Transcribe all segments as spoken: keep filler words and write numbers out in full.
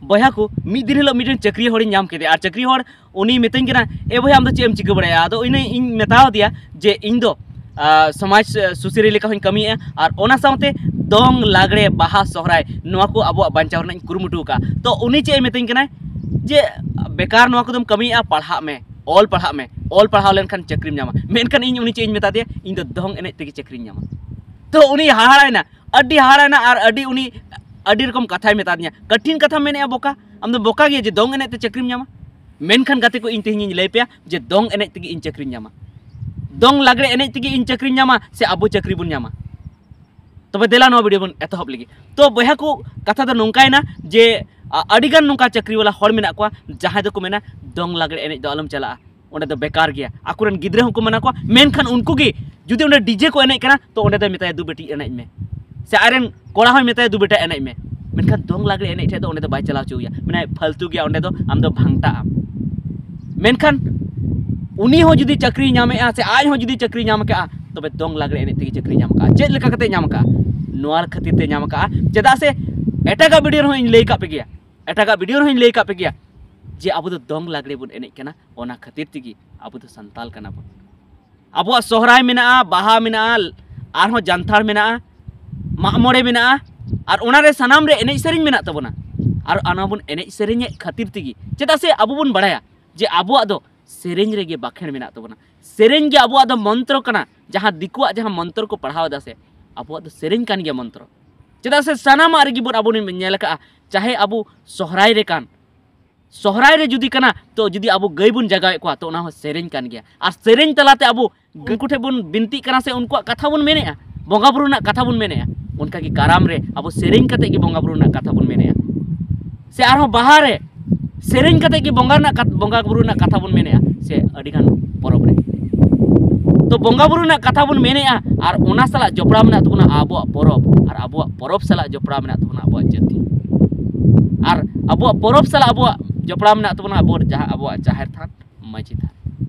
ᱵᱚᱭᱦᱟ ᱠᱚ, ᱢᱤᱫ ᱫᱤᱱ ᱦᱤᱞᱳᱜ ᱢᱤᱫᱴᱮᱱ ᱪᱟᱹᱠᱨᱤ ᱦᱚᱲᱤᱧ ᱧᱟᱢ ᱠᱮᱫᱮᱭᱟ, ᱟᱨ ᱪᱟᱹᱠᱨᱤ ᱦᱚᱲ ᱩᱱᱤ ᱢᱤᱛᱟᱹᱧ ᱠᱟᱱᱟ, "ᱮ ᱵᱚᱭᱦᱟ, ᱟᱢ ᱫᱚ ᱪᱮᱫ ᱮᱢ ᱪᱤᱠᱟᱹ ᱵᱟᱲᱟᱭᱟ?" ᱟᱫᱚ ᱤᱧ ᱤᱧ ᱢᱮᱛᱟᱣ ᱫᱮᱭᱟ ᱡᱮ ᱤᱧ ᱫᱚ ᱟᱨ ᱥᱚᱢᱟᱡᱽ ᱥᱩᱥᱟᱹᱨᱤᱭᱟᱹ ᱞᱮᱠᱟ ᱦᱚᱸᱧ ᱠᱟᱹᱢᱤᱭᱮᱫᱼᱟ, ᱟᱨ ᱚᱱᱟ ᱥᱟᱶᱛᱮ ᱫᱚᱝ, ᱞᱟᱜᱽᱲᱮ, ᱵᱟᱦᱟ, ᱥᱚᱦᱨᱟᱭ, ᱱᱚᱣᱟ ᱠᱚ ᱟᱵᱚᱣᱟᱜ ᱵᱟᱧᱪᱟᱣ ᱨᱮᱱᱟᱜ ᱤᱧ ᱠᱩᱨᱩᱢᱩᱴᱩ ᱟᱠᱟᱫᱼᱟ᱾ ᱛᱚ ᱩᱱᱤ ᱪᱮᱫ ᱮ ᱢᱤᱛᱟᱹᱧ ᱠᱟᱱᱟᱭ ᱡᱮ, "ᱵᱮᱠᱟᱨ ᱱᱚᱣᱟ ᱠᱚᱫᱚᱢ ᱠᱟᱹᱢᱤᱭᱮᱫᱼᱟ, ᱯᱟᱲᱦᱟᱜ ᱢᱮ, ᱚᱞ ᱯᱟᱲᱦᱟᱜ ᱢᱮ, ᱚᱞ ᱯᱟᱲᱦᱟᱣ ᱞᱮᱱᱠᱷᱟᱱ ᱪᱟᱹᱠᱨᱤᱢ ᱧᱟᱢᱟ᱾" ᱢᱮᱱᱠᱷᱟᱱ ᱤᱧ ᱩᱱᱤ ᱪᱮᱫ ᱤᱧ ᱢᱮᱛᱟ ᱫᱮᱭᱟ, "ᱤᱧ ᱫᱚ ᱫᱚᱝ ᱮᱱᱮᱡ ᱛᱮᱜᱮ ᱪᱟᱹᱠᱨᱤᱧ ᱧᱟᱢᱟ᱾" ᱛᱚ ᱩᱱᱤ ᱦᱟᱦᱟᱲᱟᱭᱮᱱᱟ, ᱟᱹᱰᱤ ᱦᱟᱦᱟᱲᱟᱭᱮᱱᱟ, ᱟᱨ ᱟᱹᱰᱤ ᱩᱱᱤ ᱟᱹᱰᱤ ᱨᱚᱠᱚᱢ ᱠᱟᱛᱷᱟᱭ ᱢᱮᱛᱟ ᱫᱤᱧᱟ, ᱠᱟᱴᱷᱤᱱ ᱠᱟᱛᱷᱟ ᱢᱮᱱᱮᱫᱼᱟ, "ᱵᱚᱠᱟ, ᱟᱢ ᱫᱚ ᱵᱚᱠᱟ ᱜᱮᱭᱟ ᱡᱮ ᱫᱚᱝ ᱮᱱᱮᱡ ᱛᱮ ᱪᱟᱹᱠᱨᱤᱢ ᱧᱟᱢᱟ?" ᱢᱮᱱᱠᱷᱟᱱ ᱜᱟᱛᱮ ᱠᱚ, ᱤᱧ ᱛᱮᱦᱮᱧ ᱤᱧ ᱞᱟᱹᱭ ᱯᱮᱭᱟ ᱡᱮ ᱫᱚᱝ ᱮᱱᱮᱡ ᱛᱮᱜᱮ ᱤᱧ ᱪᱟᱹᱠᱨᱤᱧ ᱧᱟᱢᱟ᱾ ᱫᱚᱝ ᱞᱟᱜᱽᱲᱮ ᱮᱱᱮᱡ ᱛᱮᱜᱮ ᱤᱧ ᱪᱟᱹᱠᱨᱤᱧ ᱧᱟᱢᱟ ᱥᱮ ᱟᱵᱚ ᱪᱟᱹᱠᱨᱤ ᱵᱚᱱ ᱧᱟᱢᱟ? ᱛᱚᱵᱮ ᱫᱮᱞᱟ ᱱᱚᱣᱟ ᱵᱷᱤᱰᱤᱭᱳ ᱵᱚᱱ ᱮᱛᱚᱦᱚᱵ ᱞᱮᱜᱮ᱾ ᱛᱚ ᱵᱚᱭᱦᱟ ᱠᱚ, ᱠᱟᱛᱷᱟ ᱫᱚ ᱱᱚᱝᱠᱟᱭᱮᱱᱟ ᱡᱮ ᱟ, ᱟᱹᱰᱤᱜᱟᱱ ᱱᱚᱝᱠᱟ ᱪᱟᱹᱠᱨᱤ ᱵᱟᱞᱟ ᱦᱚᱲ ᱢᱮᱱᱟᱜ ᱠᱚᱣᱟ ᱡᱟᱦᱟᱸᱭ ᱫᱚᱠᱚ ᱢᱮᱱᱟ, "ᱫᱚᱝ ᱞᱟᱜᱽᱲᱮ ᱮᱱᱮᱡ ᱫᱚ ᱟᱞᱚᱢ ᱪᱟᱞᱟᱜᱼᱟ, ᱚᱸᱰᱮ ᱫᱚ ᱵᱮᱠᱟᱨ ᱜᱮᱭᱟ᱾" ᱟᱠᱚᱨᱮᱱ ᱜᱤᱫᱽᱨᱟᱹ ᱦᱚᱸᱠᱚ ᱢᱟᱱᱟ ᱠᱚᱣᱟ, ᱢᱮᱱᱠᱷᱟᱱ ᱩᱱᱠᱩ ᱜᱮ ᱡᱩᱫᱤ ᱚᱸᱰᱮ ᱰᱤᱡᱮ ᱠᱚ ᱮᱱᱮᱡ ᱠᱟᱱᱟ, ᱛᱚ ᱚᱸᱰᱮ ᱫᱚᱭ ᱢᱮᱛᱟᱭᱟ, "ᱫᱩ ᱵᱤᱴᱤ ᱮᱱᱮᱡ ᱢᱮ," ᱥᱮ ᱟᱡᱨᱮᱱ ᱠᱚᱲᱟ ᱦᱚᱸᱭ ᱢᱮᱛᱟᱭᱟ, "ᱫᱩ ᱵᱮᱴᱟ ᱮᱱᱮᱡ ᱢᱮ," ᱢᱮᱱᱠᱷᱟᱱ ᱫᱚᱝ ᱞᱟᱜᱽᱲᱮ ᱮᱱᱮᱡ ᱴᱷᱮᱡ ᱫᱚ ᱚᱸᱰᱮ ᱫᱚ ᱵᱟᱭ ᱪᱟᱞᱟᱣ ᱦᱚᱪᱚᱣᱟᱭᱟ, ᱢᱮᱱᱟᱭ, "ᱯᱷᱟᱞᱛᱩ ᱜᱮᱭᱟ, ᱚᱸᱰᱮ ᱫᱚ ᱟᱢ ᱫᱚ ᱵᱷᱟᱝᱴᱟᱜ ᱟᱢ᱾" ᱢᱮᱱᱠᱷᱟᱱ ᱩᱱᱤ ᱦᱚᱸ ᱡᱩᱫᱤ ᱪᱟᱹᱠᱨᱤᱭ ᱧᱟᱢᱮᱜᱼᱟ ᱥᱮ ᱟᱡ ᱦᱚᱸ ᱡᱩᱫᱤ ᱪᱟᱹᱠᱨᱤᱭ ᱧᱟᱢ ᱠᱟᱜᱼᱟ, ᱛᱚᱵᱮ ᱫᱚᱝ ᱞᱟᱜᱽᱲᱮ ᱮᱱᱮᱡ ᱛᱮᱜᱮ ᱪᱟᱹᱠᱨᱤᱭ ᱧᱟᱢ ᱠᱟᱜᱼᱟ᱾ ᱪᱮᱫ ᱞᱮᱠᱟ ᱠᱟᱛᱮ ᱧᱟᱢ ᱠᱟᱜᱼᱟ? ᱱᱚᱣᱟ ᱠᱷᱟᱹᱛᱤᱨ ᱛᱮ ᱧᱟᱢ ᱠᱟᱜᱼᱟ, ᱪᱮᱫᱟᱜ ᱥᱮ ᱮᱴᱟᱜᱟᱜ ᱵᱷᱤᱰᱤᱭᱳ ᱨᱮᱦᱚᱸ ᱤᱧ ᱞᱟᱹᱭ ᱠᱟᱜ ᱯᱮ ᱜᱮᱭᱟ, ᱮᱴᱟᱜᱟᱜ ᱵᱷᱤᱰᱤᱭᱳ ᱨᱮᱦᱚᱸᱧ ᱞᱟᱹᱭ ᱠᱟᱜ ᱯᱮ ᱜᱮᱭᱟ ᱡᱮ ᱟᱵᱚ ᱫᱚ ᱫᱚᱝ ᱞᱟᱜᱽᱲᱮ ᱵᱚᱱ ᱮᱱᱮᱡ ᱠᱟᱱᱟ, ᱚᱱᱟ ᱠᱷᱟᱹᱛᱤᱨ ᱛᱮᱜᱮ ᱟᱵᱚ ᱫᱚ ᱥᱟᱱᱛᱟᱞ ᱠᱟᱱᱟ ᱵᱚᱱ᱾ ᱟᱵᱚᱣᱟᱜ ᱥᱚᱦᱨᱟᱭ ᱢᱮᱱᱟᱜᱼᱟ, ᱵᱟᱦᱟ ᱢᱮᱱᱟᱜᱼᱟ, ᱟᱨᱦᱚᱸ ᱡᱟᱱᱛᱷᱟᱲ ᱢᱮᱱᱟᱜᱼᱟ, ᱢᱟᱜ ᱢᱚᱬᱮ ᱢᱮᱱᱟᱜᱼᱟ, ᱟᱨ ᱚᱱᱟᱨᱮ ᱥᱟᱱᱟᱢ ᱨᱮ ᱮᱱᱮᱡ ᱥᱮᱨᱮᱧ ᱢᱮᱱᱟᱜ ᱛᱟᱵᱚᱱᱟ᱾ ᱟᱨ ᱚᱱᱟ ᱵᱚᱱ ᱮᱱᱮᱡ ᱥᱮᱨᱮᱧᱮᱫ ᱠᱷᱟᱹᱛᱤᱨ ᱛᱮᱜᱮ, ᱪᱮᱫᱟᱜ ᱥᱮ ᱟᱵᱚ ᱵᱚᱱ ᱵᱟᱲᱟᱭᱟ ᱡᱮ ᱟᱵᱚᱣᱟᱜ ᱫᱚ ᱥᱮᱨᱮᱧ ᱨᱮᱜᱮ ᱵᱟᱠᱷᱮᱲ ᱢᱮᱱᱟᱜ ᱛᱟᱵᱚᱱᱟ᱾ ᱥᱮᱨᱮᱧ ᱜᱮ ᱟᱵᱚᱣᱟᱜ ᱫᱚ ᱢᱚᱱᱛᱨᱚ ᱠᱟᱱᱟ᱾ ᱡᱟᱦᱟᱸ ᱫᱤᱠᱩᱣᱟᱜ ᱡᱟᱦᱟᱸ ᱢᱚᱱᱛᱨᱚ ᱠᱚ ᱯᱟᱲᱦᱟᱣ ᱮᱫᱟ ᱥᱮ, ᱟᱵᱚᱣᱟᱜ ᱫᱚ ᱥᱮᱨᱮᱧ ᱠᱟᱱ ᱜᱮᱭᱟ ᱢᱚᱱᱛᱨᱚ᱾ ᱪᱮᱫᱟᱜ ᱥᱮ ᱥᱟᱱᱟᱢᱟᱜ ᱨᱮᱜᱮ ᱵᱚᱱ, ᱟᱵᱚ ᱵᱚᱱ ᱧᱮᱞ ᱟᱠᱟᱫᱼᱟ, ᱪᱟᱦᱮ ᱟᱵᱚ ᱥᱚᱦᱨᱟᱭ ᱨᱮ ᱠᱟᱱ, ᱥᱚᱦᱨᱟᱭ ᱨᱮ ᱡᱩᱫᱤ ᱠᱟᱱᱟ, ᱛᱚ ᱡᱩᱫᱤ ᱟᱵᱚ ᱜᱟᱹᱭ ᱵᱚᱱ ᱡᱟᱜᱟᱣᱮᱫ ᱠᱚᱣᱟ, ᱛᱚ ᱚᱱᱟ ᱦᱚᱸ ᱥᱮᱨᱮᱧ ᱠᱟᱱ ᱜᱮᱭᱟ᱾ ᱟᱨ ᱥᱮᱨᱮᱧ ᱛᱟᱞᱟᱛᱮ ᱟᱵᱚ ᱩᱱᱠᱩ ᱴᱷᱮᱱ ᱵᱚᱱ ᱵᱤᱱᱛᱤᱜ ᱠᱟᱱᱟ ᱥᱮ ᱩᱱᱠᱩᱣᱟᱜ ᱠᱟᱛᱷᱟ ᱵᱚᱱ ᱢᱮᱱᱮᱫᱼᱟ, ᱵᱚᱸᱜᱟ ᱵᱩᱨᱩ ᱨᱮᱱᱟᱜ ᱠᱟᱛᱷᱟ ᱵᱚᱱ ᱢᱮᱱᱮᱫᱼᱟ, ᱚᱱᱠᱟᱜᱮ ᱠᱟᱨᱟᱢ ᱨᱮ ᱟᱵᱚ ᱥᱮᱨᱮᱧ ᱠᱟᱛᱮ ᱜᱮ ᱵᱚᱸᱜᱟ ᱵᱩᱨᱩ ᱨᱮᱱᱟᱜ ᱠᱟᱛᱷᱟ ᱵᱚᱱ ᱢᱮᱱᱮᱫᱼᱟ᱾ ᱥᱮ ᱟᱨᱦᱚᱸ ᱵᱟᱦᱟ ᱨᱮ ᱥᱮᱨᱮᱧ ᱠᱟᱛᱮ ᱜᱮ ᱵᱚᱸᱜᱟ ᱨᱮᱱᱟᱜ ᱠᱟᱛ-, ᱵᱚᱸᱜᱟ ᱵᱩᱨᱩ ᱨᱮᱱᱟᱜ ᱠᱟᱛᱷᱟ ᱵᱚᱱ ᱢᱮᱱᱮᱫᱼᱟ, ᱥᱮ ᱟᱹᱰᱤᱜᱟᱱ ᱯᱚᱨᱚᱵᱽ ᱨᱮ᱾ ᱛᱚ ᱵᱚᱸᱜᱟ ᱵᱩᱨᱩ ᱨᱮᱱᱟᱜ ᱠᱟᱛᱷᱟ ᱵᱚᱱ ᱢᱮᱱᱮᱫᱼᱟ, ᱟᱨ ᱚᱱᱟ ᱥᱟᱞᱟᱜ ᱡᱚᱯᱲᱟᱣ ᱢᱮᱱᱟᱜ ᱛᱟᱵᱚᱱᱟ ᱟᱵᱚᱣᱟᱜ ᱯᱚᱨᱚᱵᱽ, ᱟᱨ ᱟᱵᱚᱣᱟᱜ ᱯᱚᱨᱚᱵᱽ ᱥᱟᱞᱟᱜ ᱡᱚᱯᱲᱟᱣ ᱢᱮᱱᱟᱜ ᱛᱟᱵᱚᱱᱟ ᱟᱵᱚᱣᱟᱜ ᱡᱟᱹᱛᱤ, ᱟᱨ ᱟᱵᱚᱣᱟᱜ ᱯᱚᱨᱚᱵᱽ ᱥᱟᱞᱟᱜ ᱟᱵᱚᱣᱟᱜ ᱡᱚᱯᱲᱟᱣ ᱢᱮᱱᱟᱜ ᱛᱟᱵᱚᱱᱟ ᱟᱵᱚ ᱡᱟᱦᱟᱸ ᱟᱵᱚᱣᱟᱜ ᱡᱟᱦᱮᱨ ᱛᱷᱟᱱ, ᱢᱟᱹᱡᱷᱤ ᱛᱷᱟᱱ,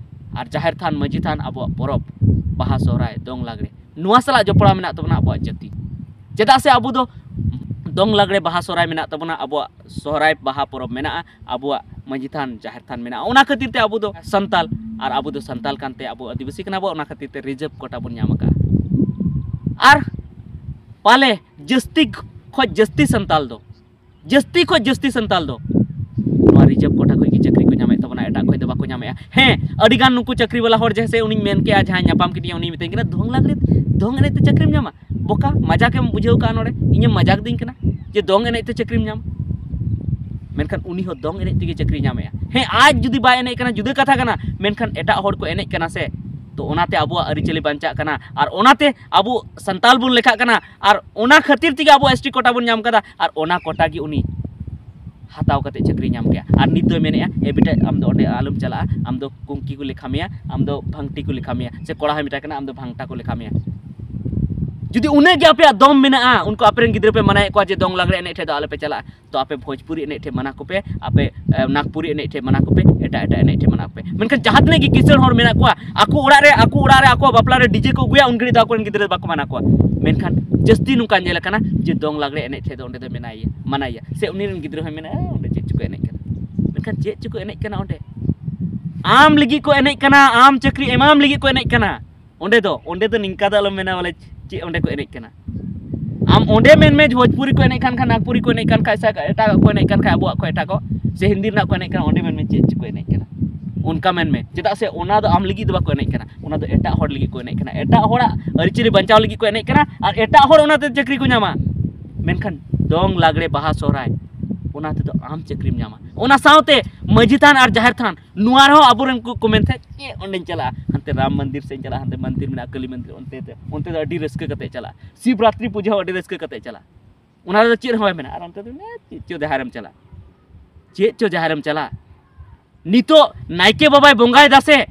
ᱟᱨ ᱡᱟᱦᱮᱨ ᱛᱷᱟᱱ, ᱢᱟᱹᱡᱷᱤ ᱛᱷᱟᱱ, ᱟᱵᱚᱣᱟᱜ ᱯᱚᱨᱚᱵᱽ, ᱵᱟᱦᱟ, ᱥᱚᱦᱨᱟᱭ, ᱫᱚᱝ, ᱞᱟᱜᱽᱲᱮ, ᱱᱚᱣᱟ ᱥᱟᱞᱟᱜ ᱡᱚᱯᱲᱟᱣ ᱢᱮᱱᱟᱜ ᱛᱟᱵᱚᱱᱟ ᱟᱵᱚᱣᱟᱜ ᱡᱟᱹᱛᱤ᱾ ᱪᱮᱫᱟᱜ ᱥᱮ ᱟᱵᱚ ᱫᱚ ᱫᱚᱝ ᱞᱟᱜᱽᱲᱮ ᱵᱟᱦᱟ ᱥᱚᱦᱨᱟᱭ ᱢᱮᱱᱟᱜ ᱛᱟᱵᱚᱱᱟ, ᱟᱵᱚᱣᱟᱜ ᱥᱚᱦᱨᱟᱭ ᱵᱟᱦᱟ ᱯᱚᱨᱚᱵᱽ ᱢᱮᱱᱟᱜᱼᱟ, ᱟᱵᱚᱣᱟᱜ ᱢᱟᱹᱡᱷᱤ ᱛᱷᱟᱱ ᱡᱟᱦᱮᱨ ᱛᱷᱟᱱ ᱢᱮᱱᱟᱜᱼᱟ᱾ ᱚᱱᱟ ᱠᱷᱟᱹᱛᱤᱨ ᱛᱮ ᱟᱵᱚ ᱫᱚ ᱥᱟᱱᱛᱟᱞ, ᱟᱨ ᱟᱵᱚ ᱫᱚ ᱥᱟᱱᱛᱟᱞ ᱠᱟᱱᱛᱮ ᱟᱵᱚ ᱟᱹᱫᱤᱵᱟᱹᱥᱤ ᱠᱟᱱᱟ ᱵᱚ, ᱚᱱᱟ ᱠᱷᱟᱹᱛᱤᱨ ᱛᱮ ᱨᱤᱡᱟᱹᱵᱷ ᱠᱳᱴᱟ ᱵᱚᱱ ᱧᱟᱢ ᱟᱠᱟᱫᱼᱟ᱾ ᱟᱨ ᱯᱟᱞᱮ ᱡᱟᱹᱥᱛᱤ ᱠᱷᱚᱡ ᱡᱟᱹᱥᱛᱤ ᱥᱟᱱᱛᱟᱞ ᱫᱚ, ᱡᱟᱹᱥᱛᱤ ᱠᱷᱚᱡ ᱡᱟᱹᱥᱛᱤ ᱥᱟᱱᱛᱟᱞ ᱫᱚ ᱱᱚᱣᱟ ᱨᱤᱡᱟᱹᱵᱷ ᱠᱳᱴᱟ ᱠᱷᱚᱡ ᱜᱮ ᱪᱟᱹᱠᱨᱤ ᱠᱚ ᱧᱟᱢᱮᱫ ᱛᱟᱵᱚᱱᱟ, ᱮᱴᱟᱜ ᱠᱷᱚᱡ ᱫᱚ ᱵᱟᱠᱚ ᱧᱟᱢᱮᱫᱼᱟ᱾ ᱦᱮᱸ, ᱟᱹᱰᱤ ᱜᱟᱱ ᱱᱩᱠᱩ ᱪᱟᱹᱠᱨᱤ ᱵᱟᱞᱟ ᱦᱚᱲ, ᱡᱮᱭᱥᱮ ᱩᱱᱤᱧ ᱢᱮᱱ ᱠᱮᱜᱼᱟ, ᱡᱟᱦᱟᱸᱭ ᱧᱟᱯᱟᱢ ᱠᱮᱫᱮᱭᱟ, ᱩᱱᱤ ᱢᱮᱛᱟᱹᱧ ᱠᱟᱱᱟ, "ᱫᱚᱝ ᱞᱟᱜᱽᱲᱮ, ᱫᱚᱝ ᱮᱱᱮᱡ ᱛᱮ ᱪᱟᱹᱠᱨᱤᱢ ᱧᱟᱢᱟ? ᱵᱚᱠᱟ, ᱢᱟᱡᱟᱠ ᱮᱢ ᱵᱩᱡᱷᱟᱹᱣ ᱠᱟᱜᱼᱟ ᱱᱚᱰᱮ, ᱤᱧᱮᱢ ᱢᱟᱡᱟᱠ ᱫᱤᱧ ᱠᱟᱱᱟ ᱡᱮ ᱫᱚᱝ ᱮᱱᱮᱡ ᱛᱮ ᱪᱟᱹᱠᱨᱤᱢ ᱧᱟᱢᱟ?" ᱢᱮᱱᱠᱷᱟᱱ ᱩᱱᱤ ᱦᱚᱸ ᱫᱚᱝ ᱮᱱᱮᱡ ᱛᱮᱜᱮ ᱪᱟᱹᱠᱨᱤ ᱧᱟᱢᱮᱜᱼᱟ᱾ ᱦᱮᱸ, ᱟᱡ ᱡᱩᱫᱤ ᱵᱟᱭ ᱮᱱᱮᱡ ᱠᱟᱱᱟ, ᱡᱩᱫᱟᱹ ᱠᱟᱛᱷᱟ ᱠᱟᱱᱟ, ᱢᱮᱱᱠᱷᱟᱱ ᱮᱴᱟᱜ ᱦᱚᱲ ᱠᱚ ᱮᱱᱮᱡ ᱠᱟᱱᱟ ᱥᱮ, ᱛᱚ ᱚᱱᱟᱛᱮ ᱟᱵᱚᱣᱟᱜ ᱟᱹᱨᱤᱪᱟᱹᱞᱤ ᱵᱟᱧᱪᱟᱜ ᱠᱟᱱᱟ, ᱟᱨ ᱚᱱᱟᱛᱮ ᱟᱵᱚ ᱥᱟᱱᱛᱟᱞ ᱵᱚᱱ ᱞᱮᱠᱷᱟᱜ ᱠᱟᱱᱟ, ᱟᱨ ᱚᱱᱟ ᱠᱷᱟᱹᱛᱤᱨ ᱛᱮᱜᱮ ᱟᱵᱚ ᱮᱥ ᱴᱤ ᱠᱳᱴᱟ ᱵᱚᱱ ᱧᱟᱢ ᱠᱟᱫᱟ, ᱟᱨ ᱚᱱᱟ ᱠᱳᱴᱟ ᱜᱮ ᱩᱱᱤ ᱦᱟᱛᱟᱣ ᱠᱟᱛᱮ ᱪᱟᱹᱠᱨᱤ ᱧᱟᱢ ᱠᱮᱜᱼᱟ᱾ ᱟᱨ ᱱᱤᱛ ᱫᱚᱭ ᱢᱮᱱᱮᱜᱼᱟ, "ᱮ ᱵᱮᱴᱟ, ᱟᱢ ᱫᱚ ᱚᱸᱰᱮ ᱟᱞᱚᱢ ᱪᱟᱞᱟᱜᱼᱟ, ᱟᱢ ᱫᱚ ᱠᱩᱝᱠᱤ ᱠᱚ ᱞᱮᱠᱷᱟ ᱢᱮᱭᱟ, ᱟᱢ ᱫᱚ ᱵᱷᱟᱝᱴᱤ ᱠᱚ ᱞᱮᱠᱷᱟ ᱢᱮᱭᱟ", ᱥᱮ ᱠᱚᱲᱟ ᱦᱚᱸᱭ ᱢᱮᱛᱟᱭ ᱠᱟᱱᱟ, "ᱟᱢ ᱫᱚ ᱵᱷᱟᱝᱴᱟ ᱠᱚ ᱞᱮᱠᱷᱟ ᱢᱮᱭᱟ᱾" ᱡᱩᱫᱤ ᱩᱱᱟᱹᱜ ᱜᱮ ᱟᱯᱮᱭᱟᱜ ᱫᱚᱢ ᱢᱮᱱᱟᱜᱼᱟ, ᱩᱱᱠᱩ ᱟᱯᱮ ᱨᱮᱱ ᱜᱤᱫᱽᱨᱟᱹ ᱯᱮ ᱢᱟᱱᱟᱭᱮᱫ ᱠᱚᱣᱟ ᱡᱮ ᱫᱚᱝ ᱞᱟᱜᱽᱲᱮ ᱮᱱᱮᱡ ᱴᱷᱮᱡ ᱫᱚ ᱟᱞᱚᱯᱮ ᱪᱟᱞᱟᱜᱼᱟ, ᱛᱚ ᱟᱯᱮ ᱵᱷᱳᱡᱽᱯᱩᱨᱤ ᱮᱱᱮᱡ ᱴᱷᱮᱡ ᱢᱟᱱᱟ ᱠᱚᱯᱮ, ᱟᱯᱮ, ᱮ, ᱱᱟᱜᱽᱯᱩᱨᱤ ᱮᱱᱮᱡ ᱴᱷᱮᱡ ᱢᱟᱱᱟ ᱠᱚᱯᱮ, ᱮᱴᱟᱜ ᱮᱴᱟᱜ ᱮᱱᱮᱡ ᱴᱷᱮᱡ ᱢᱟᱱᱟ ᱠᱚᱯᱮ᱾ ᱢᱮᱱᱠᱷᱟᱱ ᱡᱟᱦᱟᱸ ᱛᱤᱱᱟᱹᱜ ᱜᱮ ᱠᱤᱥᱟᱹᱬ ᱦᱚᱲ ᱢᱮᱱᱟᱜ ᱠᱚᱣᱟ, ᱟᱠᱚ ᱚᱲᱟᱜ ᱨᱮ, ᱟᱠᱚ ᱚᱲᱟᱜ ᱨᱮ ᱰᱤᱡᱮ ᱠᱚ ᱟᱹᱜᱩᱭᱟ, ᱩᱱ ᱜᱷᱟᱹᱲᱤᱡ ᱫᱚ ᱟᱠᱚᱨᱮᱱ ᱜᱤᱫᱽᱨᱟᱹ ᱵᱟᱠᱚ ᱢᱟᱱᱟ ᱠᱚᱣᱟ᱾ ᱢᱮᱱᱠᱷᱟᱱ ᱡᱟᱹᱥᱛᱤ ᱱᱚᱝᱠᱟ ᱧᱮᱞ ᱟᱠᱟᱱᱟ ᱡᱮ ᱫᱚᱝ ᱞᱟᱜᱽᱲᱮ ᱮᱱᱮᱡ ᱴᱷᱮᱡ ᱫᱚ ᱚᱸᱰᱮ ᱫᱚ ᱢᱮᱱᱟᱭᱟ, ᱢᱟᱱᱟᱭᱟ, ᱥᱮ ᱩᱱᱤ ᱨᱮᱱ ᱜᱤᱫᱽᱨᱟᱹ ᱦᱚᱸᱭ ᱢᱮᱱᱟ, "ᱚᱸᱰᱮ ᱪᱮᱫ ᱪᱚᱠᱚ ᱮᱱᱮᱡ ᱠᱟᱱᱟ?" ᱢᱮᱱᱠᱷᱟᱱ ᱪᱮᱫ ᱪᱚᱠᱚ ᱮᱱᱮᱡ ᱠᱟᱱᱟ ᱚᱸᱰᱮ? ᱟᱢ ᱞᱟᱹᱜᱤᱫ ᱠᱚ ᱮᱱᱮᱡ ᱠᱟᱱᱟ, ᱟᱢ ᱪᱟᱹᱠᱨᱤ ᱮᱢᱟᱢ ᱞᱟᱹᱜᱤᱫ ᱠᱚ ᱮᱱᱮᱡ ᱠᱟᱱᱟ᱾ ᱚᱸᱰᱮ ᱫᱚ, ᱚᱸᱰᱮ ᱫᱚ ᱱᱤᱝᱠᱟ ᱫᱚ ᱟᱞᱚᱢ ᱢᱮᱱᱟ ᱵᱚᱞᱮ ᱪᱮᱫ ᱚᱸᱰᱮ ᱠᱚ ᱮᱱᱮᱡ ᱠᱟᱱᱟ᱾ ᱟᱢ ᱚᱸᱰᱮ ᱢᱮᱱ ᱢᱮ ᱵᱷᱳᱡᱽᱯᱩᱨᱤ ᱠᱚ ᱮᱱᱮᱡ ᱠᱟᱱ ᱠᱷᱟᱱ, ᱱᱟᱜᱽᱯᱩᱨᱤ ᱠᱚ ᱮᱱᱮᱡ ᱠᱟᱱ ᱠᱷᱟᱱ, ᱥᱮ ᱮᱴᱟᱜᱟᱜ ᱠᱚ ᱮᱱᱮᱡ ᱠᱟᱱ ᱠᱷᱟᱱ, ᱟᱵᱚᱣᱟᱜ ᱠᱚ ᱮᱴᱟᱜ ᱠᱚ, ᱥᱮ ᱦᱤᱱᱫᱤ ᱨᱮᱱᱟᱜ ᱠᱚ ᱮᱱᱮᱡ ᱠᱟᱱᱟ, ᱚᱸᱰᱮ ᱢᱮᱱ ᱢᱮ ᱪᱮᱫ ᱪᱚᱠᱚ ᱮᱱᱮᱡ ᱠᱟᱱᱟ᱾ ᱚᱱᱠᱟ ᱢᱮᱱ ᱢᱮ, ᱪᱮᱫᱟᱜ ᱥᱮ ᱚᱱᱟ ᱫᱚ ᱟᱢ ᱞᱟᱹᱜᱤᱫ ᱫᱚ ᱵᱟᱠᱚ ᱮᱱᱮᱡ ᱠᱟᱱᱟ, ᱚᱱᱟ ᱫᱚ ᱮᱴᱟᱜ ᱦᱚᱲ ᱞᱟᱹᱜᱤᱫ ᱠᱚ ᱮᱱᱮᱡ ᱠᱟᱱᱟ, ᱮᱴᱟᱜ ᱦᱚᱲᱟᱜ ᱟᱹᱨᱤᱪᱟᱹᱞᱤ ᱵᱟᱧᱪᱟᱣ ᱞᱟᱹᱜᱤᱫ ᱠᱚ ᱮᱱᱮᱡ ᱠᱟᱱᱟ, ᱟᱨ ᱮᱴᱟᱜ ᱦᱚᱲ ᱚᱱᱟᱛᱮ ᱪᱟᱹᱠᱨᱤ ᱠᱚ ᱧᱟᱢᱟ᱾ ᱢᱮᱱᱠᱷᱟᱱ ᱫᱚᱝ, ᱞᱟᱜᱽᱲᱮ, ᱵᱟᱦᱟ, ᱥᱚᱦᱨᱟᱭ, ᱚᱱᱟ ᱛᱮᱫᱚ ᱟᱢ ᱪᱟᱹᱠᱨᱤᱢ ᱧᱟᱢᱟ᱾ ᱚᱱᱟ ᱥᱟᱶᱛᱮ ᱢᱟᱹᱡᱷᱤ ᱛᱷᱟᱱ ᱟᱨ ᱡᱟᱦᱮᱨ ᱛᱷᱟᱱ, ᱱᱚᱣᱟ ᱨᱮᱦᱚᱸ ᱟᱵᱚᱨᱮᱱ ᱠᱚ ᱠᱚ ᱢᱮᱱ ᱛᱟᱦᱮᱸᱫ, "ᱪᱮᱫ ᱚᱸᱰᱮᱧ ᱪᱟᱞᱟᱜᱼᱟ, ᱦᱟᱱᱛᱮ ᱨᱟᱢ ᱢᱚᱱᱫᱤᱨ ᱥᱮᱫ ᱤᱧ ᱪᱟᱞᱟᱜᱼᱟ, ᱦᱟᱱᱛᱮ ᱢᱚᱱᱫᱤᱨ ᱢᱮᱱᱟᱜᱼᱟ, ᱠᱟᱹᱞᱤ ᱢᱚᱱᱫᱤᱨ, ᱚᱱᱛᱮ ᱛᱮ, ᱚᱱᱛᱮ ᱫᱚ ᱟᱹᱰᱤ ᱨᱟᱹᱥᱠᱟᱹ ᱠᱟᱛᱮ ᱪᱟᱞᱟᱜᱼᱟ, ᱥᱤᱵᱨᱟᱛᱨᱤ ᱯᱩᱡᱟᱹ ᱦᱚᱸ ᱟᱹᱰᱤ ᱨᱟᱹᱥᱠᱟᱹ ᱠᱟᱛᱮ ᱪᱟᱞᱟᱜᱼᱟ, ᱚᱱᱟ ᱨᱮᱫᱚ ᱪᱮᱫ ᱦᱚᱸ ᱵᱟᱭ ᱢᱮᱱᱟ, ᱟᱨ ᱚᱱᱛᱮ ᱫᱚ ᱪᱮᱫ ᱪᱚ ᱡᱟᱦᱮᱨᱮᱢ ᱪᱟᱞᱟᱜᱼᱟ, ᱪᱮᱫ ᱪᱚ ᱡᱟᱦᱮᱨᱮᱢ ᱪᱟᱞᱟᱜᱼᱟ᱾" ᱱᱤᱛᱚᱜ ᱱᱟᱭᱠᱮ ᱵᱟᱵᱟᱭ ᱵᱚᱸᱜᱟᱭᱮᱫᱟ ᱥᱮ,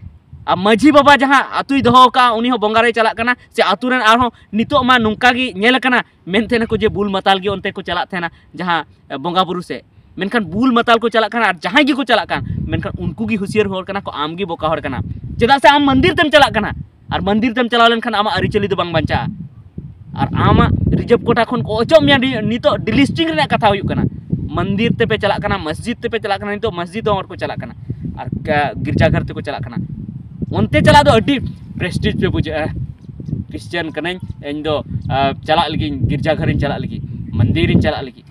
ᱟᱨ ᱢᱟᱹᱡᱷᱤ ᱵᱟᱵᱟ ᱡᱟᱦᱟᱸ ᱟᱹᱛᱩᱭ ᱫᱚᱦᱚ ᱟᱠᱟᱫᱼᱟ, ᱩᱱᱤ ᱦᱚᱸ ᱵᱚᱸᱜᱟ ᱨᱮᱭ ᱪᱟᱞᱟᱜ ᱠᱟᱱᱟ, ᱥᱮ ᱟᱹᱛᱩ ᱨᱮᱱ ᱟᱨᱦᱚᱸ ᱱᱤᱛᱚᱜ ᱢᱟ ᱱᱚᱝᱠᱟ ᱜᱮ ᱧᱮᱞ ᱟᱠᱟᱱᱟ, ᱢᱮᱱ ᱛᱟᱦᱮᱱᱟᱠᱚ ᱡᱮ ᱵᱩᱞ ᱢᱟᱛᱟᱞ ᱜᱮ ᱚᱱᱛᱮ ᱠᱚ ᱪᱟᱞᱟᱜ ᱛᱟᱦᱮᱱᱟ ᱡᱟᱦᱟᱸ, ᱮ, ᱵᱚᱸᱜᱟ ᱵᱩᱨᱩ ᱥᱮᱫ᱾ ᱢᱮᱱᱠᱷᱟᱱ ᱵᱩᱞ ᱢᱟᱛᱟᱞ ᱠᱚ ᱪᱟᱞᱟᱜ ᱠᱟᱱᱟ, ᱟᱨ ᱡᱟᱦᱟᱸᱭ ᱜᱮᱠᱚ ᱪᱟᱞᱟᱜ ᱠᱟᱱ, ᱢᱮᱱᱠᱷᱟᱱ ᱩᱱᱠᱩ ᱜᱮ ᱦᱩᱥᱤᱭᱟᱹᱨ ᱦᱚᱲ ᱠᱟᱱᱟ ᱠᱚ, ᱟᱢ ᱜᱮ ᱵᱚᱠᱟ ᱦᱚᱲ ᱠᱟᱱᱟᱢ᱾ ᱪᱮᱫᱟᱜ ᱥᱮ ᱟᱢ ᱢᱚᱱᱫᱤᱨ ᱛᱮᱢ ᱪᱟᱞᱟᱜ ᱠᱟᱱᱟ, ᱟᱨ ᱢᱚᱱᱫᱤᱨ ᱛᱮᱢ ᱪᱟᱞᱟᱣ ᱞᱮᱱᱠᱷᱟᱱ ᱟᱢᱟᱜ ᱟᱹᱨᱤᱪᱟᱹᱞᱤ ᱫᱚ ᱵᱟᱝ ᱵᱟᱧᱪᱟᱜᱼᱟ᱾ ᱟᱨ ᱟᱢᱟᱜ ᱨᱤᱡᱟᱨᱵᱷ ᱠᱳᱴᱟ ᱠᱷᱚᱱ ᱠᱚ ᱚᱪᱚᱜ ᱢᱮᱭᱟ᱾ ᱱᱤ- ᱱᱤᱛᱚᱜ ᱰᱤᱞᱤᱥᱴᱤᱝ ᱨᱮᱱᱟᱜ ᱠᱟᱛᱷᱟ ᱦᱩᱭᱩᱜ ᱠᱟᱱᱟ, ᱢᱚᱱᱫᱤᱨ ᱛᱮᱯᱮ ᱪᱟᱞᱟᱜ ᱠᱟᱱᱟ, ᱢᱚᱥᱡᱤᱫ ᱛᱮᱯᱮ ᱪᱟᱞᱟᱜ ᱠᱟᱱᱟ, ᱱᱤᱛᱚᱜ ᱢᱚᱥᱡᱤᱫ ᱦᱚᱸ ᱦᱚᱲ ᱠᱚ ᱪᱟᱞᱟᱜ ᱠᱟᱱᱟ ᱟᱨ ᱠᱟ- ᱜᱤᱨᱡᱟᱜᱷᱚᱨ ᱛᱮᱠᱚ ᱪᱟᱞᱟᱜ ᱠᱟᱱᱟ᱾ ᱚᱱᱛᱮ ᱪᱟᱞᱟᱜ ᱫᱚ ᱟᱹᱰᱤ ᱯᱨᱮᱥᱴᱤᱡᱽ ᱯᱮ ᱵᱩᱡᱷᱟᱹᱜᱼᱟ᱾ ᱠᱷᱨᱤᱥᱪᱟᱱ ᱠᱟᱹᱱᱟᱹᱧ ᱤᱧ ᱫᱚ, ᱟᱨ ᱪᱟᱞᱟᱜ ᱞᱟᱹᱜᱤᱫ, ᱜᱤᱨᱡᱟᱜᱷᱚᱨᱤᱧ ᱪᱟᱞᱟᱜ ᱞᱟᱹᱜᱤᱫ, ᱢᱚᱱᱫᱤᱨᱤᱧ ᱪᱟᱞᱟᱜ ᱞᱟᱹᱜᱤᱫ,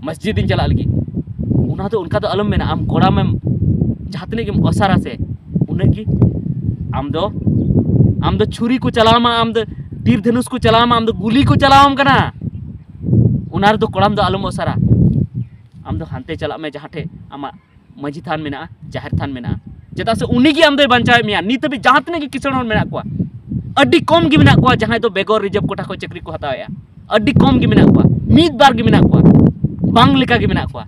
ᱢᱚᱥᱡᱤᱫᱤᱧ ᱪᱟᱞᱟᱜ ᱞᱟᱹᱜᱤᱫ᱾ ᱚᱱᱟ ᱫᱚ ᱚᱱᱠᱟ ᱫᱚ ᱟᱞᱚᱢ ᱢᱮᱱᱟ᱾ ᱟᱢ ᱠᱚᱲᱟᱢᱮᱢ ᱡᱟᱦᱟᱸ ᱛᱤᱱᱟᱹᱜ ᱜᱮᱢ ᱚᱥᱟᱨᱟ ᱥᱮ, ᱩᱱᱟᱹᱜ ᱜᱮ ᱟᱢ ᱫᱚ, ᱟᱢ ᱫᱚ ᱪᱷᱩᱨᱤ ᱠᱚ ᱪᱟᱞᱟᱣ ᱢᱟ, ᱟᱢ ᱫᱚ ᱛᱤᱨ ᱫᱷᱟᱹᱱᱩᱥ ᱠᱚ ᱪᱟᱞᱟᱣ ᱢᱟ, ᱟᱢ ᱫᱚ ᱜᱩᱞᱤ ᱠᱚ ᱪᱟᱞᱟᱣᱟᱢ ᱠᱟᱱᱟ᱾ ᱚᱱᱟ ᱨᱮᱫᱚ ᱠᱚᱲᱟᱢ ᱫᱚ ᱟᱞᱚᱢ ᱚᱥᱟᱨᱟ᱾ ᱟᱢ ᱫᱚ ᱦᱟᱱᱛᱮ ᱪᱟᱞᱟᱜ ᱢᱮ ᱡᱟᱦᱟᱸ ᱴᱷᱮᱡ ᱟᱢᱟᱜ ᱢᱟᱹᱡᱷᱤ ᱛᱷᱟᱱ ᱢᱮᱱᱟᱜᱼᱟ, ᱡᱟᱦᱮᱨ ᱛᱷᱟᱱ ᱢᱮᱱᱟᱜᱼᱟ᱾ ᱪᱮᱫᱟᱜ ᱥᱮ ᱩᱱᱤ ᱜᱮ ᱟᱢ ᱫᱚᱭ ᱵᱟᱧᱪᱟᱣᱮᱫ ᱢᱮᱭᱟ᱾ ᱱᱤᱛ ᱦᱟᱹᱵᱤᱡ ᱡᱟᱦᱟᱸ ᱛᱤᱱᱟᱹᱜ ᱜᱮ ᱠᱤᱥᱟᱹᱬ ᱦᱚᱲ ᱢᱮᱱᱟᱜ ᱠᱚᱣᱟ, ᱟᱹᱰᱤ ᱠᱚᱢ ᱜᱮ ᱢᱮᱱᱟᱜ ᱠᱚᱣᱟ ᱡᱟᱦᱟᱸᱭ ᱫᱚ ᱵᱮᱜᱚᱨ ᱨᱤᱡᱟᱨᱵᱷ ᱠᱳᱴᱟ ᱠᱷᱚᱱ ᱪᱟᱹᱠᱨᱤ ᱠᱚ ᱦᱟᱛᱟᱣᱮᱫᱼᱟ᱾ ᱟᱹᱰᱤ ᱠᱚᱢ ᱜᱮ ᱢᱮᱱᱟᱜ ᱠᱚᱣᱟ, ᱢᱤᱫ ᱵᱟᱨ ᱜᱮ ᱢᱮᱱᱟᱜ ᱠᱚᱣᱟ, ᱵᱟᱝ ᱞᱮᱠᱟ ᱜᱮ ᱢᱮᱱᱟᱜ ᱠᱚᱣᱟ᱾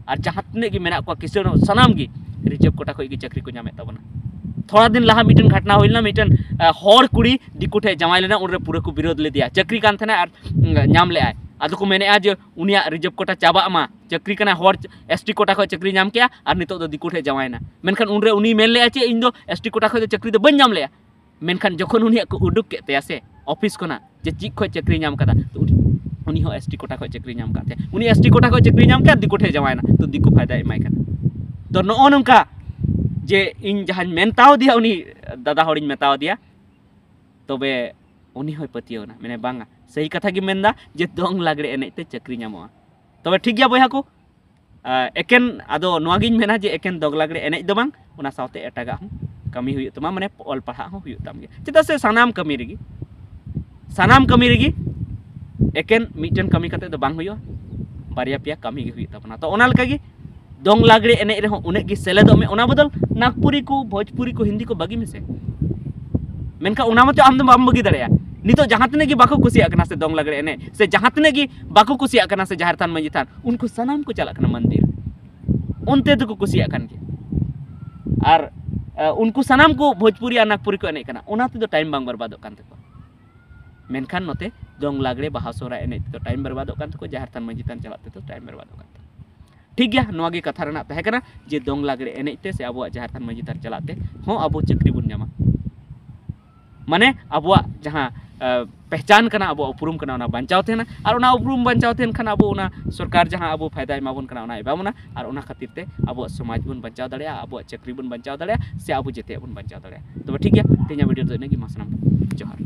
ᱟᱨ ᱡᱟᱦᱟᱸ ᱛᱤᱱᱟᱹᱜ ᱜᱮ ᱢᱮᱱᱟᱜ ᱠᱚᱣᱟ ᱠᱤᱥᱟᱹᱬ ᱦᱚᱲ, ᱥᱟᱱᱟᱢ ᱜᱮ ᱨᱤᱡᱟᱨᱵᱷ ᱠᱳᱴᱟ ᱠᱷᱚᱱ ᱜᱮ ᱪᱟᱹᱠᱨᱤ ᱠᱚ ᱧᱟᱢᱮᱫ ᱛᱟᱵᱚᱱᱟ᱾ ᱛᱷᱚᱲᱟ ᱫᱤᱱ ᱞᱟᱦᱟ ᱢᱤᱫᱴᱮᱱ ᱜᱷᱚᱴᱱᱟ ᱦᱩᱭ ᱞᱮᱱᱟ, ᱢᱤᱫᱴᱮᱱ, ᱟᱸ, ᱦᱚᱲ ᱠᱩᱲᱤ ᱫᱤᱠᱩ ᱴᱷᱮᱱ ᱡᱟᱶᱟᱭ ᱞᱮᱱᱟ, ᱩᱱᱨᱮ ᱯᱩᱨᱟᱹ ᱠᱚ ᱵᱤᱨᱳᱫ ᱞᱮᱫᱮᱭᱟ᱾ ᱪᱟᱹᱠᱨᱤ ᱠᱟᱱ ᱛᱟᱦᱮᱱᱟ ᱟᱨ, ᱩᱸ, ᱧᱟᱢ ᱞᱮᱫᱟᱭ᱾ ᱟᱫᱚ ᱠᱚ ᱢᱮᱱᱮᱫᱼᱟ ᱡᱮ ᱩᱱᱤᱭᱟᱜ ᱨᱤᱡᱟᱨᱵᱷ ᱠᱳᱴᱟ ᱪᱟᱵᱟᱜ ᱢᱟ, ᱪᱟᱹᱠᱨᱤ ᱠᱟᱱᱟᱭ, ᱦᱚᱲ ᱮᱥ ᱴᱤ ᱠᱳᱴᱟ ᱠᱷᱚᱱ ᱪᱟᱹᱠᱨᱤ ᱧᱟᱢ ᱠᱮᱜᱼᱟ ᱟᱨ ᱱᱤᱛᱚᱜ ᱫᱚ ᱫᱤᱠᱩ ᱴᱷᱮᱱ ᱡᱟᱶᱟᱭᱮᱱᱟ᱾ ᱢᱮᱱᱠᱷᱟᱱ ᱩᱱᱨᱮ ᱩᱱᱤᱭ ᱢᱮᱱ ᱞᱮᱫᱼᱟ ᱪᱮᱫ, "ᱤᱧ ᱫᱚ ᱮᱥ ᱴᱤ ᱠᱳᱴᱟ ᱠᱷᱚᱱ ᱫᱚ ᱪᱟᱹᱠᱨᱤ ᱫᱚ ᱵᱟᱹᱧ ᱧᱟᱢ ᱞᱮᱜᱼᱟ᱾" ᱢᱮᱱᱠᱷᱟᱱ ᱡᱚᱠᱷᱚᱱ ᱩᱱᱤᱭᱟᱜ ᱠᱚ ᱩᱰᱩᱠ ᱠᱮᱫ ᱛᱟᱭᱟ ᱥᱮ ᱚᱯᱷᱤᱥ ᱠᱷᱚᱱᱟᱜ, ᱡᱮ ᱪᱮᱫ ᱠᱷᱚᱱ ᱪᱟᱹᱠᱨᱤ ᱧᱟᱢ ᱠᱟᱫᱟ, ᱛᱚ ᱩᱱᱤ, ᱩᱱᱤ ᱦᱚᱸ ᱮᱥ ᱴᱤ ᱠᱳᱴᱟ ᱠᱷᱚᱱ ᱪᱟᱹᱠᱨᱤ ᱧᱟᱢ ᱠᱟᱫ ᱛᱟᱭᱟ᱾ ᱩᱱᱤ ᱮᱥ ᱴᱤ ᱠᱳᱴᱟ ᱠᱷᱚᱱ ᱪᱟᱹᱠᱨᱤ ᱧᱟᱢ ᱠᱮᱫᱟ, ᱫᱤᱠᱩ ᱴᱷᱮᱱ ᱡᱟᱶᱟᱭᱮᱱᱟ, ᱛᱚ ᱫᱤᱠᱩ ᱯᱷᱟᱭᱫᱟᱭ ᱮᱢᱟᱭ ᱠᱟᱱᱟ᱾ ᱛᱚ ᱱᱚᱜᱼᱚ ᱱᱚᱝᱠᱟ ᱡᱮ ᱤᱧ ᱡᱟᱦᱟᱸᱧ ᱢᱮᱱ ᱛᱟᱣ ᱫᱮᱭᱟ, ᱩᱱᱤ ᱫᱟᱫᱟ ᱦᱚᱲᱤᱧ ᱢᱮᱛᱟᱣ ᱫᱮᱭᱟ, ᱛᱚᱵᱮ ᱩᱱᱤ ᱦᱚᱸᱭ ᱯᱟᱹᱛᱭᱟᱹᱣ ᱮᱱᱟ, ᱢᱮᱱᱮ, "ᱵᱟᱝᱟ, ᱥᱟᱹᱦᱤ ᱠᱟᱛᱷᱟ ᱜᱮᱢ ᱢᱮᱱᱫᱟ ᱡᱮ ᱫᱚᱝ ᱞᱟᱜᱽᱲᱮ ᱮᱱᱮᱡ ᱛᱮ ᱪᱟᱹᱠᱨᱤ ᱧᱟᱢᱚᱜᱼᱟ᱾" ᱛᱚᱵᱮ ᱴᱷᱤᱠ ᱜᱮᱭᱟ ᱵᱚᱭᱦᱟ ᱠᱚ, ᱟᱨ ᱮᱠᱮᱱ, ᱟᱫᱚ ᱱᱚᱣᱟ ᱜᱤᱧ ᱢᱮᱱᱟ ᱡᱮ ᱮᱠᱮᱱ ᱫᱚᱝ ᱞᱟᱜᱽᱲᱮ ᱮᱱᱮᱡ ᱫᱚ ᱵᱟᱝ, ᱚᱱᱟ ᱥᱟᱶᱛᱮ ᱮᱴᱟᱜᱟᱜ ᱦᱚᱸ ᱠᱟᱹᱢᱤ ᱦᱩᱭᱩᱜ ᱛᱟᱢᱟ, ᱢᱟᱱᱮ ᱚᱞ ᱯᱟᱲᱦᱟᱜ ᱦᱚᱸ ᱦᱩᱭᱩᱜ ᱛᱟᱢ ᱜᱮᱭᱟ᱾ ᱪᱮᱫᱟᱜ ᱥᱮ ᱥᱟᱱᱟᱢ ᱠᱟᱹᱢᱤ ᱨᱮᱜᱮ, ᱥᱟᱱᱟᱢ ᱠᱟᱹᱢᱤ ᱨᱮᱜᱮ ᱮᱠᱮᱱ ᱢᱤᱫᱴᱮᱱ ᱠᱟᱹᱢᱤ ᱠᱟᱛᱮ ᱫᱚ ᱵᱟᱝ ᱦᱩᱭᱩᱜᱼᱟ, ᱵᱟᱨᱭᱟ ᱯᱮᱭᱟ ᱠᱟᱹᱢᱤ ᱜᱮ ᱦᱩᱭᱩᱜ ᱛᱟᱵᱚᱱᱟ᱾ ᱛᱚ ᱚᱱᱟ ᱞᱮᱠᱟᱜᱮ ᱫᱚᱝ ᱞᱟᱜᱽᱲᱮ ᱮᱱᱮᱡ ᱨᱮᱦᱚᱸ ᱩᱱᱟᱹᱜ ᱜᱮ ᱥᱮᱞᱮᱫᱚᱜ ᱢᱮ, ᱚᱱᱟ ᱵᱚᱫᱚᱞ ᱱᱟᱜᱽᱯᱩᱨᱤ ᱠᱚ, ᱵᱷᱳᱡᱽᱯᱩᱨᱤ ᱠᱚ, ᱦᱤᱱᱫᱤ ᱠᱚ ᱵᱟᱹᱜᱤ ᱢᱮᱥᱮ᱾ ᱢᱮᱱᱠᱷᱟᱱ ᱚᱱᱟ ᱢᱟᱛᱚ ᱟᱢ ᱫᱚ ᱵᱟᱢ ᱵᱟᱹᱜᱤ ᱫᱟᱲᱮᱭᱟᱜᱼᱟ᱾ ᱱᱤᱛᱚᱜ ᱡᱟᱦᱟᱸ ᱛᱤᱱᱟᱹᱜ ᱜᱮ ᱵᱟᱠᱚ ᱠᱩᱥᱤᱭᱟᱜ ᱠᱟᱱᱟ ᱥᱮ ᱫᱚᱝ ᱞᱟᱜᱽᱲᱮ ᱮᱱᱮᱡ, ᱥᱮ ᱡᱟᱦᱟᱸ ᱛᱤᱱᱟᱹᱜ ᱜᱮ ᱵᱟᱠᱚ ᱠᱩᱥᱤᱭᱟᱜ ᱠᱟᱱᱟ ᱥᱮ ᱡᱟᱦᱮᱨ ᱛᱷᱟᱱ ᱢᱟᱹᱡᱷᱤ ᱛᱷᱟᱱ, ᱩᱱᱠᱩ ᱥᱟᱱᱟᱢ ᱠᱚ ᱪᱟᱞᱟᱜ ᱠᱟᱱᱟ ᱢᱚᱱᱫᱤᱨ, ᱚᱱᱛᱮ ᱫᱚᱠᱚ ᱠᱩᱥᱤᱭᱟᱜ ᱠᱟᱱ ᱜᱮᱭᱟ᱾ ᱟᱨ, ᱟ, ᱩᱱᱠᱩ ᱥᱟᱱᱟᱢ ᱠᱚ ᱵᱷᱳᱡᱽᱯᱩᱨᱤ ᱟᱨ ᱱᱟᱜᱽᱯᱩᱨᱤ ᱠᱚ ᱮᱱᱮᱡ ᱠᱟᱱᱟ, ᱚᱱᱟ ᱛᱮᱫᱚ ᱴᱟᱭᱤᱢ ᱵᱟᱝ ᱵᱚᱨᱵᱟᱫᱚᱜ ᱠᱟᱱ ᱛᱟᱠᱚᱣᱟ᱾ ᱢᱮᱱᱠᱷᱟᱱ ᱱᱚᱛᱮ ᱫᱚᱝ ᱞᱟᱜᱽᱲᱮ ᱵᱟᱦᱟ ᱥᱚᱦᱨᱟᱭ ᱮᱱᱮᱡ ᱛᱮᱫᱚ ᱴᱟᱭᱤᱢ ᱵᱚᱨᱵᱟᱫᱚᱜ ᱠᱟᱱ ᱛᱟᱠᱚᱣᱟ, ᱡᱟᱦᱮᱨ ᱛᱷᱟᱱ ᱢᱟᱹᱡᱷᱤ ᱛᱷᱟᱱ ᱪᱟᱞᱟᱜ ᱛᱮᱫᱚ ᱴᱟᱭᱤᱢ ᱵᱚᱨᱵᱟᱫᱚᱜ ᱠᱟᱱ ᱛᱟᱠᱚᱣᱟ᱾ ᱴᱷᱤᱠ ᱜᱮᱭᱟ, ᱱᱚᱣᱟ ᱜᱮ ᱠᱟᱛᱷᱟ ᱨᱮᱱᱟᱜ ᱛᱟᱦᱮᱸ ᱠᱟᱱᱟ ᱡᱮ ᱫᱚᱝ ᱞᱟᱜᱽᱲᱮ ᱮᱱᱮᱡ ᱛᱮ ᱥᱮ ᱟᱵᱚᱣᱟᱜ ᱡᱟᱦᱮᱨ ᱛᱷᱟᱱ ᱢᱟᱹᱡᱷᱤ ᱛᱷᱟᱱ ᱪᱟᱞᱟᱜ ᱛᱮ ᱦᱚᱸ ᱟᱵᱚ ᱪᱟᱹᱠᱨᱤ ᱵᱚᱱ ᱧᱟᱢᱟ, ᱢᱟᱱᱮ ᱟᱵᱚᱣᱟᱜ ᱡᱟᱦᱟᱸ ᱟᱸ, ᱯᱮᱦᱪᱟᱱ ᱠᱟᱱᱟ, ᱟᱵᱚᱣᱟᱜ ᱩᱯᱨᱩᱢ ᱠᱟᱱᱟ, ᱚᱱᱟ ᱵᱟᱧᱪᱟᱣ ᱛᱟᱦᱮᱱᱟ᱾ ᱟᱨ ᱚᱱᱟ ᱩᱯᱨᱩᱢ ᱵᱟᱧᱪᱟᱣ ᱛᱟᱦᱮᱱ ᱠᱷᱟᱱ ᱟᱵᱚ ᱚᱱᱟ ᱥᱚᱨᱠᱟᱨ ᱡᱟᱦᱟᱸ ᱟᱵᱚ ᱯᱷᱟᱭᱫᱟᱭ ᱮᱢᱟ ᱵᱚᱱ ᱠᱟᱱᱟ, ᱚᱱᱟᱭ ᱮᱢᱟ ᱵᱚᱱᱟ᱾ ᱟᱨ ᱚᱱᱟ ᱠᱷᱟᱹᱛᱤᱨ ᱛᱮ ᱟᱵᱚᱣᱟᱜ ᱥᱚᱢᱟᱡᱽ ᱵᱚᱱ ᱵᱟᱧᱪᱟᱣ ᱫᱟᱲᱮᱭᱟᱜᱼᱟ, ᱟᱵᱚᱣᱟᱜ ᱪᱟᱹᱠᱨᱤ ᱵᱚᱱ ᱵᱟᱧᱪᱟᱣ ᱫᱟᱲᱮᱭᱟᱜᱼᱟ, ᱥᱮ ᱟᱵᱚ ᱡᱮᱛᱮᱭᱟᱜ ᱵᱚᱱ ᱵᱟᱧᱪᱟᱣ ᱫᱟᱲᱮᱭᱟᱜᱼᱟ᱾ ᱛᱚᱵᱮ ᱴᱷᱤᱠ ᱜᱮᱭᱟ, ᱛᱮᱦᱮᱧᱟᱜ video ᱫᱚ ᱤᱱᱟᱹᱜ ᱜᱮ᱾ ᱢᱟ ᱥᱟᱱᱟᱢ ᱠᱚ ᱡᱚᱦᱟᱨ᱾